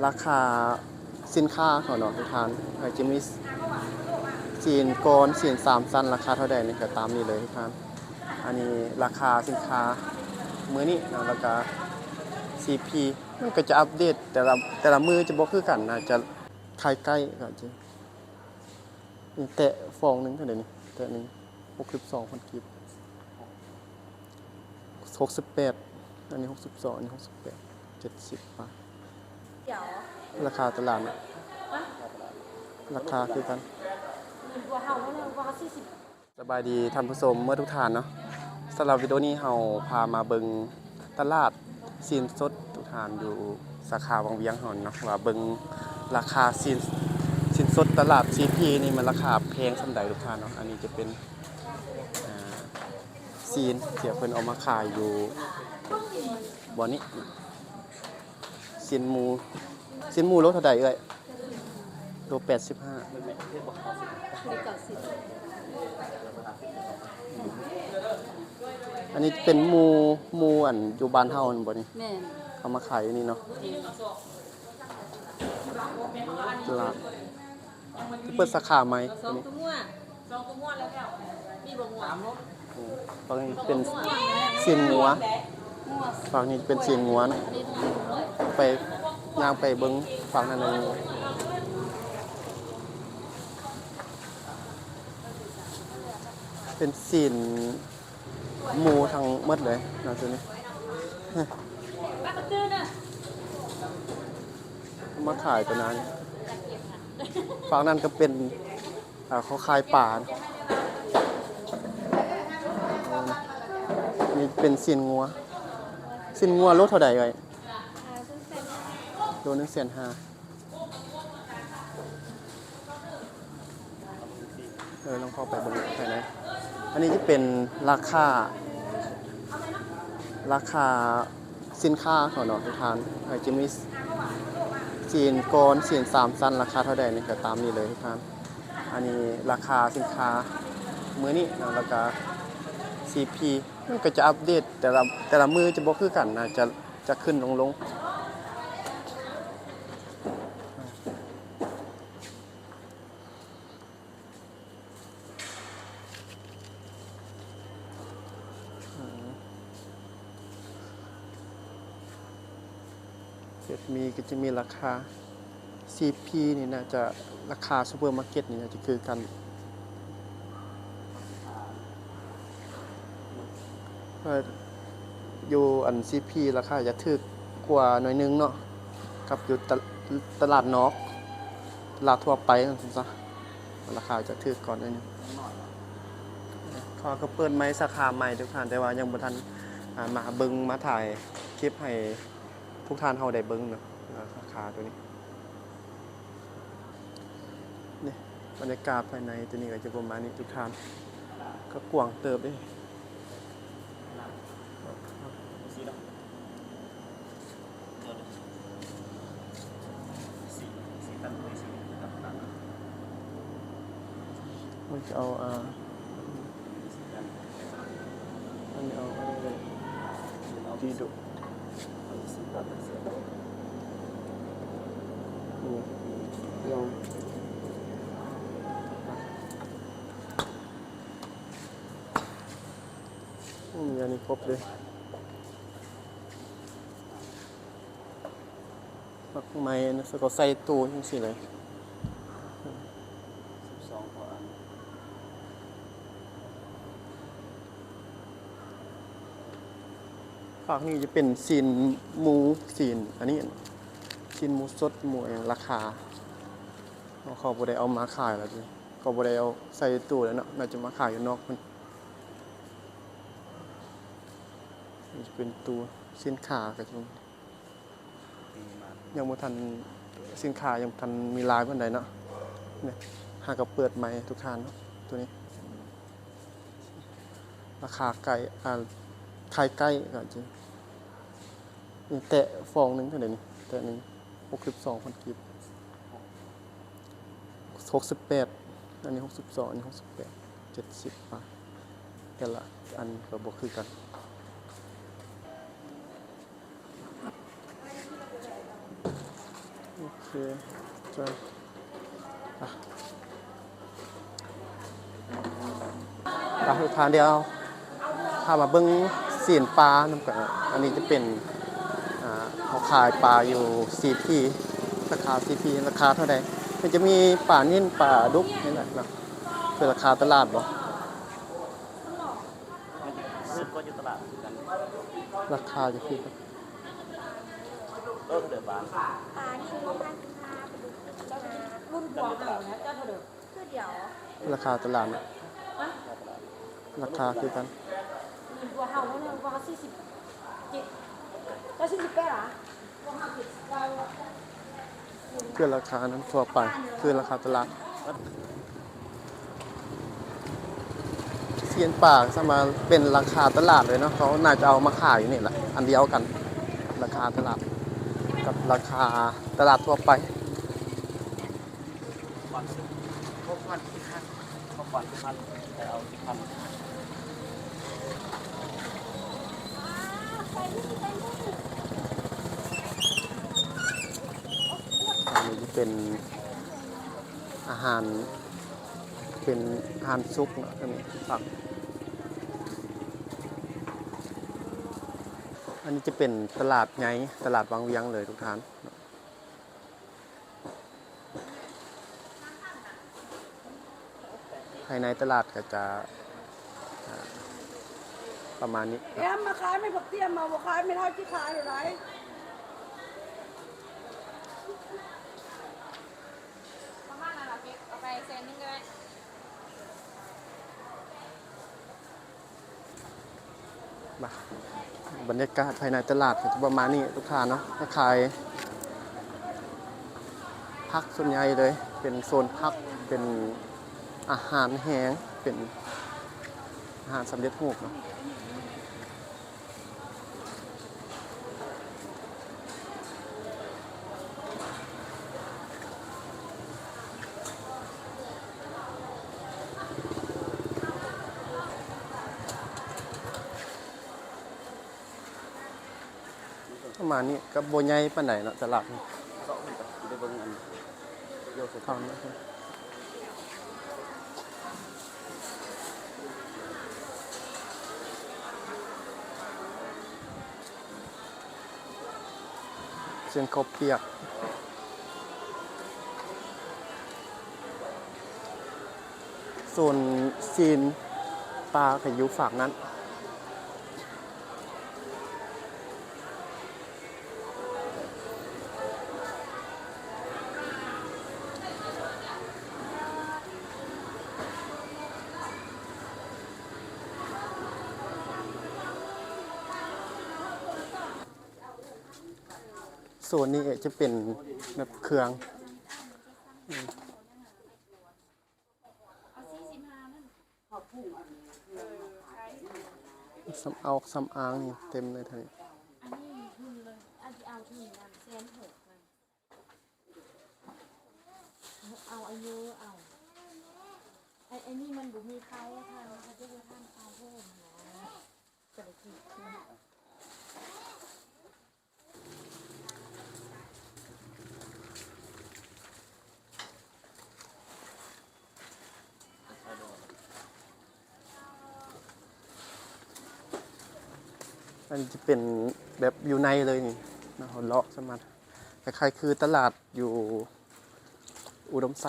ລາຄາສິນຄ້າເຂົາເນາະທຸກທ່ານ ກໍຈະມີຊີ້ນກ້ອນ ຊີ້ນສາມຊັ້ນ ລາຄາເທົ່າໃດນີ້ກໍຕາມນີ້ເລີຍທຸກທ່ານ. ອັນນີ້ລາຄາສິນຄ້າມື້ນີ້ເນາະ ແລ້ວກໍ ຊີ ພີ ມັນກໍຈະອັບເດດແຕ່ລະ ແຕ່ລະມື້ຈະບໍ່ຄືກັນນະ ຈະໃກ້ໆ ກໍຈະ ນີ້ແຕະຟອງໜຶ່ງເທົ່າໃດນີ້ ແຕະໜຶ່ງ ຫົກສິບສອງພັນກີບ ຫົກສິບແປດ ອັນນີ້ຫົກສິບສອງ ອັນນີ້ຫົກສິບແປດ ເຈັດສິບບາດ ລາຄາຕະຫຼາດນະ ລາຄາຄືກັນ. ສະບາຍດີທ່ານຜູ້ຊົມເໝິດທຸກທ່ານເນາະ. ສຳລັບວິດີໂອນີ້ເຮົາພາມາເບິ່ງຕະຫຼາດຊີ້ນສົດທຸກທ່ານ ຢູ່ສາຂາວັງວຽງເຮົາເນາະ ວ່າເບິ່ງລາຄາຊີ້ນ ຊີ້ນສົດຕະຫຼາດ ຊີ ພີ ນີ້ມັນລາຄາແພງສ່ຳໃດທຸກທ່ານເນາະ. ອັນນີ້ຈະເປັນ ອ່າ ຊີ້ນທີ່ເພິ່ນເອົາມາຂາຍຢູ່ບ່ອນນີ້. ຊີ້ນໝູ ຊີ້ນໝູໂລເທົ່າໃດເອື້ອຍ? ໂລແປດສິບຫ້າ. ອັນນີ້ເປັນໝູ ໝູອັນຢູ່ບ້ານເຮົາຫັ້ນບໍ່ນີ້? ແມ່ນ. ເອົາມາຂາຍຢູ່ນີ້ເນາະ. ຕະຫຼາດ ເປີດສາຂາໃໝ່ ສອງຕົວ ສອງຕົວ ມີບໍ່ງົວ? ອືມ ຝັ່ງນີ້ເປັນຊີ້ນງົວ ຝັ່ງນີ້ເປັນຊີ້ນງົວນະ. ໄປ ຍ່າງໄປເບິ່ງຝັ່ງນັ້ນ ເປັນຊີ້ນ ໝູທັງໝົດເລີຍເນາະ ໂຕນີ້ ມາຂາຍຕົວນັ້ນ. ຝັ່ງນັ້ນກໍເປັນ ອ່າ ເຂົາຂາຍປາ. ນີ້ເປັນຊີ້ນງົວ ຊີ້ນງົວໂລເທົ່າໃດເອີຍ? ໂລໜຶ່ງແສນຫ້າ. ເອີ ລອງເຂົ້າໄປເບິ່ງພາຍໃນ. ອັນນີ້ຈະເປັນລາຄາ ລາຄາສິນຄ້າເຂົາເນາະທຸກທ່ານ ກໍຈະມີຊີ້ນກ້ອນ ຊີ້ນສາມຊັ້ນ ລາຄາເທົ່າໃດນີ້ກໍຕາມນີ້ເລີຍທຸກທ່ານ. ອັນນີ້ລາຄາສິນຄ້າມື້ນີ້ເນາະ ແລ້ວກໍ ຊີ ພີ ມັນກໍຈະອັບເດດແຕ່ລະ ແຕ່ລະມື້ຈະບໍ່ຄືກັນນະ ຈະ ຈະຂຶ້ນລົງໆ. ອືມ ເຈັດມີກໍຈະມີລາຄາ ຊີ ພີ ນີ້ໜ້າຈະລາຄາຊຸບເປີມາເກັດນີ້ໜ້າຈະຄືກັນ. ເອີ ຢູ່ອັນ ຊີ ພີ ລາຄາຈະຖືກກວ່າໜ້ອຍໜຶ່ງເນາະ ກັບຢູ່ຕະ ຕະຫຼາດນອກ ຕະຫຼາດທົ່ວໄປວ່າຊັ້ນຊະ ລາຄາຈະຖືກກວ່າໜ້ອຍໜຶ່ງ. ເຂົາກໍເປີດໃໝ່ ສາຂາໃໝ່ທຸກທ່ານ ແຕ່ວ່າຍັງບໍ່ທັນ ອ່າ ມາເບິ່ງມາຖ່າຍຄລິບໃຫ້ ທຸກທ່ານເຮົາໄດ້ເບິ່ງເນາະ ອ່າ ສາຂາຕົວນີ້. ນີ້ ບັນຍາກາດພາຍໃນຕົວນີ້ກໍຈະປະມານນີ້ທຸກທ່ານ ກໍກວ້າງເຕີບເດ້. ມັນຈະເອົາ ອ່າ ອັນນີ້ເອົາ ອັນນີ້ເລີຍ ດີດຸ ນີ້ ລອງ ອືມ ອັນນີ້ຄົບເລີຍ. ໝາກໄມ້ ອັນນີ້ເຂົາໃສ່ຕູ້ຈັ່ງຊີ້ເລີຍ. ສິບສອງ ພໍອັນ. ພາກນີ້ຈະເປັນຊີ້ນໝູ ຊີ້ນອັນນີ້ ຊີ້ນໝູສົດ ໝູຫຍັງ ລາຄາ ເຂົາບໍ່ໄດ້ເອົາມາຂາຍແລ້ວຕິ ເຂົາບໍ່ໄດ້ເອົາໃສ່ຕູ້ແລ້ວເນາະ ໜ້າຈະມາຂາຍຢູ່ນອກພຸ້ນ. ນີ້ຈະເປັນຕູ້ ຊີ້ນຂາກໍຈະ ຍັງບໍ່ທັນ ສິນຄ້າຍັງບໍ່ທັນມີຫຼາຍປານໃດເນາະ. ນີ້ຫາກໍເປີດໃໝ່ທຸກທ່ານເນາະ ໂຕນີ້ ລາຄາໄກ່ ອ່າ ຂາຍໄກ່ກໍຈິງ. ນີ້ແຕະຟອງໜຶ່ງເທົ່າໃດນີ້? ແຕະໜຶ່ງ ຫົກສິບສອງພັນກີບ. ຫົກສິບແປດ ອັນນີ້ຫົກສິບສອງ ອັນນີ້ຫົກສິບແປດ ເຈັດສິບບາດ. ແຕ່ລະອັນກໍບໍ່ຄືກັນ. ເອີ ເອີ ໄປ ໄປ ທຸກທ່ານ ດຽວພາມາເບິ່ງຊີ້ນປານຳກັນ. ອັນນີ້ຈະເປັນ ອ່າ ເຂົາຂາຍປາຢູ່ ຊີພີ ສາຂາ ຊີພີ ລາຄາເທົ່າໃດ? ມັນຈະມີປານິນ ປາດຸກນີ້ແຫຼະເນາະ ເປັນລາຄາຕະຫຼາດບໍ່? ມັນຈະຖືກກວ່າຢູ່ຕະຫຼາດຄືກັນ ລາຄາຈະຄືກັນ ໂລເທົ່າໃດບາດ? ປານີ້ຫົວພັນສິບຫ້າ ປາດຸກສິບຫ້າ ລຸ້ນຫົວເຮົານະ ເຈົ້າເທົ່າໃດ? ຄືດຽວ ລາຄາຕະຫຼາດນະ ຮະ? ລາຄາຄືກັນ ຫົວເຮົາເທົ່ານັ້ນ ຫົວເຮົາສີ່ສິບເຈັດ ເຈົ້າສີ່ສິບແປດຫວາ? ຫົວເຮົາເຈັດສິບເກົ້າ ຄືລາຄານັ້ນທົ່ວໄປ ຄືລາຄາຕະຫຼາດ. ຊີ້ນປາສາມາດເປັນລາຄາຕະຫຼາດເລີຍເນາະ ເຂົາໜ້າຈະເອົາມາຂາຍຢູ່ນີ້ລະ ອັນດຽວກັນ ລາຄາຕະຫຼາດກັບລາຄາຕະຫຼາດທົ່ວໄປ. ອັນນີ້ຈະເປັນອາຫານ ເປັນອາຫານສຸກເນາະ ອັນນີ້ຜັກ. ອັນນີ້ຈະເປັນຕະຫຼາດໃຫຍ່ ຕະຫຼາດວັງວຽງເລີຍທຸກທ່ານ. ພາຍໃນຕະຫຼາດກໍຈະ ອ່າ ປະມານນີ້. ແອມມາຂາຍແມ່ນ ຜັກຕຽມມາ ບໍ່ຂາຍແມ່ເຖົ້າຊິຂາຍເທົ່າໃດ? ປະມານນັ້ນລະ ເກັບເອົາໄປແສນໜຶ່ງກໍໄດ້. ມາ ບັນຍາກາດພາຍໃນຕະຫຼາດກໍຈະປະມານນີ້ທຸກທ່ານເນາະ ຂາຍຜັກສ່ວນໃຫຍ່ເລີຍ ເປັນໂຊນຜັກ ເປັນອາຫານແຫ້ງ ເປັນອາຫານສຳເລັດຮູບເນາະ. ປະມານນີ້ ກໍບໍ່ໃຫຍ່ປານໃດເນາະ ຕະຫຼາດນີ້. ໄປເບິ່ງອັນ ເສັ້ນເຂົ້າປຽກ ໂຊນຊີ້ນປາກໍຢູ່ຟາກນັ້ນ. ໂຊນນີ້ຈະເປັນແບບເຄື່ອງ ເອົາສີ່ສິບຫ້ານັ້ນ ເອີ ສຳອາງ ສຳອາງນີ້ເຕັມເລີຍເທື່ອນີ້. ອັນນີ້ຫຸ່ນເລີຍ ອັນທີ່ເອົາຫຸ່ນນັ້ນແສນຫົກນັ້ນ ເອົາ ເອົາ ເອົາ ເອົາ ອັນ ອັນນີ້ມັນບໍ່ມີເຕົາ ທ່ານ ເຂົາຈະບໍ່ທານເຕົາໂຮມນະ ສະເລັດ. ອັນນີ້ຈະເປັນແບບຢູ່ໃນເລີຍນີ້ເນາະ ເຮົາເລາະສາມາດ ຄ້າຍໆຄືຕະຫຼາດຢູ່ອຸດົມໄຊ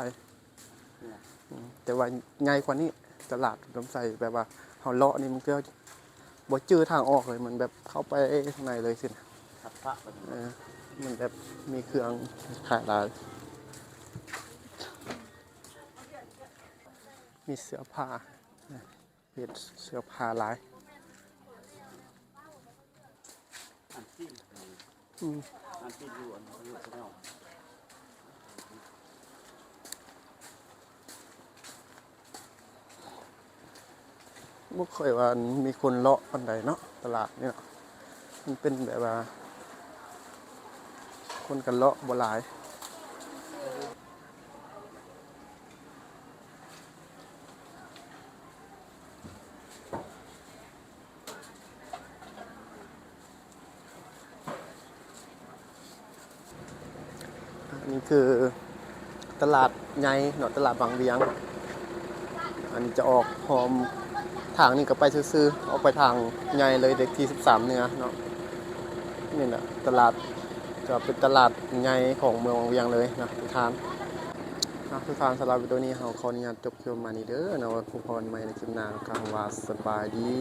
ແມ່ນ ອືມ ແຕ່ວ່າໃຫຍ່ກວ່ານີ້ ຕະຫຼາດອຸດົມໄຊ ແບບວ່າເຮົາເລາະນີ້ ບາງເທື່ອບໍ່ຈື່ທາງອອກເລີຍ ມັນແບບເຂົ້າໄປທາງໃນເລີຍຊີ້ນະ ເອີ ມັນແບບມີເຄື່ອງຂາຍຫຼາຍ ມີເສື້ອຜ້າ ເຮັດເສື້ອຜ້າຫຼາຍ ອັນຊີ້ນ ອືມ ອັນຊີ້ນຢູ່ ອັນຢູ່ຊະແນວ ບໍ່ຄ່ອຍວ່າມີຄົນເລາະປານໃດເນາະ ຕະຫຼາດນີ້ເນາະ ມັນເປັນແບບວ່າ ຄົນກໍເລາະບໍ່ຫຼາຍ. ອັນ ນີ້ຄືຕະຫຼາດໃຫຍ່ເນາະ ຕະຫຼາດວັງວຽງ. ອັນນີ້ຈະອອກອ້ອມທາງນີ້ກໍໄປຊື່ໆ ອອກໄປທາງໃຫຍ່ເລີຍ ເລກທີສິບສາມເໜືອເນາະ. ນີ້ແຫຼະຕະຫຼາດ ຈະເປັນຕະຫຼາດໃຫຍ່ຂອງເມືອງວັງວຽງເລີຍນະທຸກທ່ານ. ອ່ະ ທຸກທ່ານ ສຳລັບວິດີໂອນີ້ເຮົາຂໍອະນຸຍາດຈົບຄລິບປະມານນີ້ເດີເນາະ. ໄວ້ພົບພໍ້ກັນໃໝ່ໃນຄລິບໜ້າເນາະ. ຄຳວ່າສະບາຍດີ.